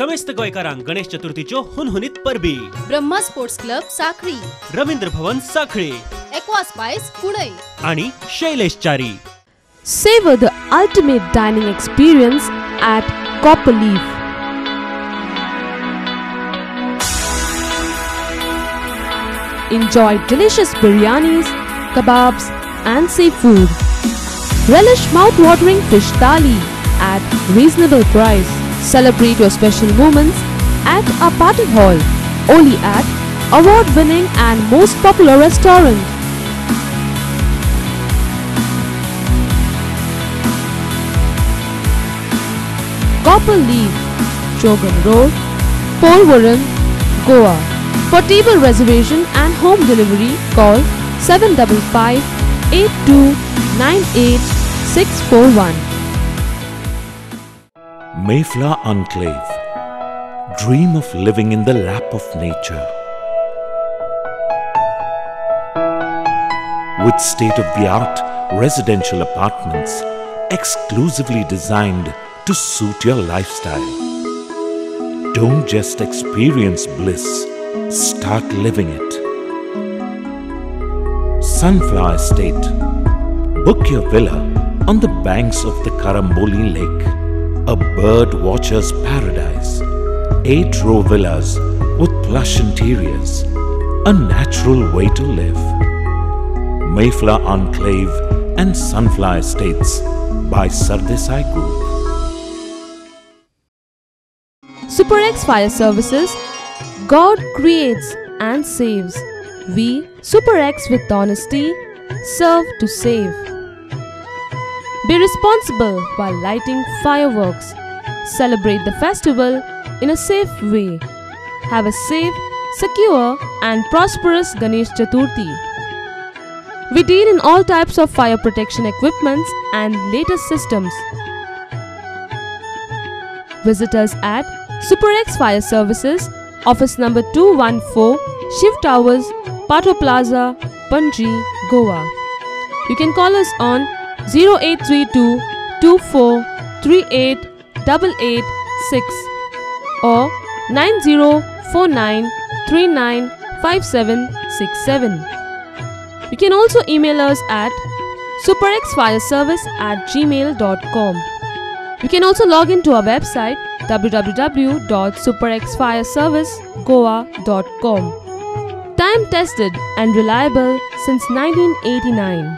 समेस्त गोंयकारांक गणेश चतुर्थीच्यो हुनहुनीत परबी. Brahma sports club Sanquelim, Ravindra Bhavan Sanquelim, Aqua Spice Kunai आणि Shailesh Chari. Savor the ultimate dining experience at Copper Leaf. Enjoy delicious biryanis, kebabs and seafood. Relish mouth-watering fish thali at reasonable price. Celebrate your special moments at our party hall, only at award-winning and most popular restaurant. Copper Leaf, Chogam Road, Porvorim, Goa. For table reservation and home delivery, call 755 8298 641. Mayflower Enclave. Dream of living in the lap of nature. With state-of-the-art residential apartments exclusively designed to suit your lifestyle. Don't just experience bliss, start living it. Sunflower Estate. Book your villa on the banks of the Karamboli Lake, a bird watcher's paradise. 8-row villas with plush interiors, a natural way to live. Mayflower Enclave and Sunflower Estates by Sardesai Group. SuperX Fire Services. God creates and saves. We, SuperX with honesty, serve to save. Be responsible while lighting fireworks. Celebrate the festival in a safe way. Have a safe, secure and prosperous Ganesh Chaturthi. We deal in all types of fire protection equipments and latest systems. Visit us at SuperX Fire Services, office number 214, Shiv Towers, Pato Plaza, Panji, Goa. You can call us on 0832 24 38 886 or 9049 395767. You can also email us at superxfireservice@gmail.com. You can also log in to our website www.superxfireservicegoa.com. Time tested and reliable since 1989.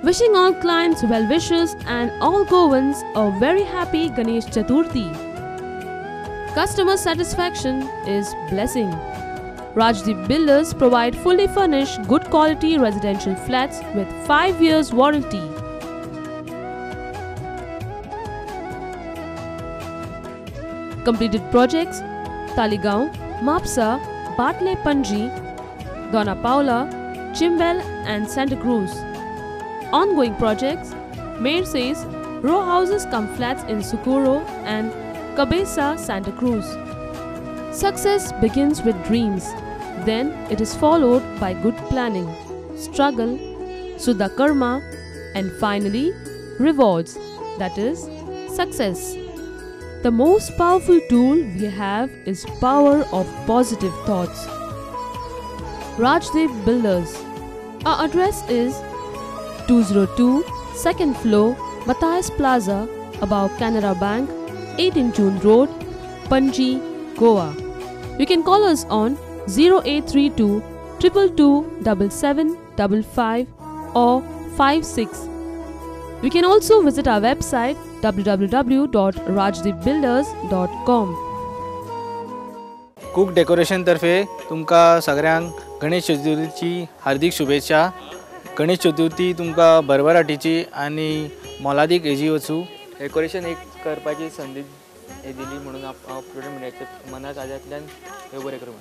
Wishing all clients well wishes and all Goans a very happy Ganesh Chaturthi. Customer satisfaction is blessing. Rajdeep Builders provide fully furnished good quality residential flats with 5 years warranty. Completed projects: Taleigao, Mapsa, Bartley Panji, Dona Paula, Chimbel and Santa Cruz. Ongoing projects: Mayor says row houses come flats in Socorro and Cabeza, Santa Cruz. Success begins with dreams, then it is followed by good planning, struggle, Suddha Karma, and finally rewards, that is, success. The most powerful tool we have is power of positive thoughts. Rajdeep Builders. Our address is 202, 2nd floor, Matthias Plaza, above Canara Bank, 18 June Road, Panji, Goa. You can call us on 0832 222 7755 or 56. You can also visit our website www.rajdeepbuilders.com. Cook decoration तर्फे तुमकां सगळ्यांक गणेश चतुर्थीची हार्दिक शुभेच्छा. गणेश चतुर्थी तुमकां भरभराटीची आनी मोलादीक हेजी वचूं. Decoration एक करपाची संदी दिली म्हणून हांव प्रुडंट मिडियाच्या मनात आजांतल्यान हे बरें करूं.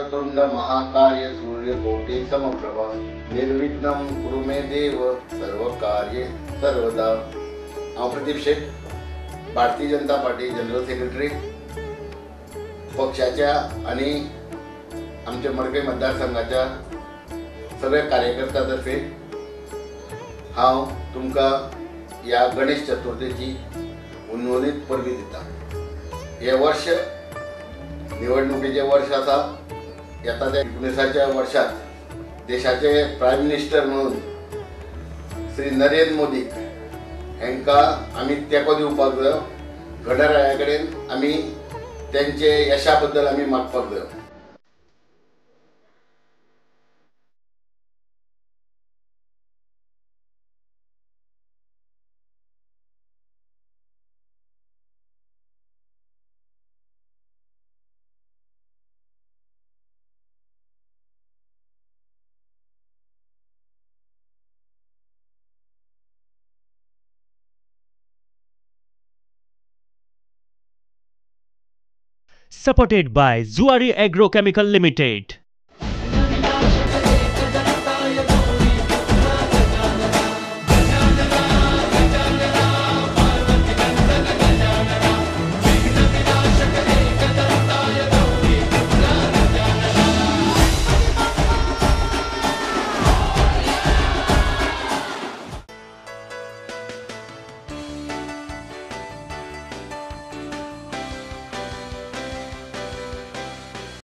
वक्रतुंड महाकाय सूर्यकोटि समप्रभ निर्विघ्नं कुरु मे देव सर्वकार्ये सर्वदा. हांव Pradeep Shet, Bharatiya Janata Party general secretary. पक्षाच्या आनी आमच्या मडकय मतदारसंघाच्या सगळ्या कार्यकर्त्यां तर्फे हांव तुमकां ह्या गणेश चतुर्थीची हुनहुनीत परबी दिता. हें वर्ष निवडणुकीचें वर्ष आसा. येता त्या 19च्या वर्षात देशाचे प्रायम मिनिस्टर म्हणून श्री नरेंद्र मोदी हांकां आमी तेंको दिवपाक जाय. गणराया कडेन आमी तेंचे यशा बद्दल आमी मागपाक जाय. Supported by Zuari Agrochemical Limited.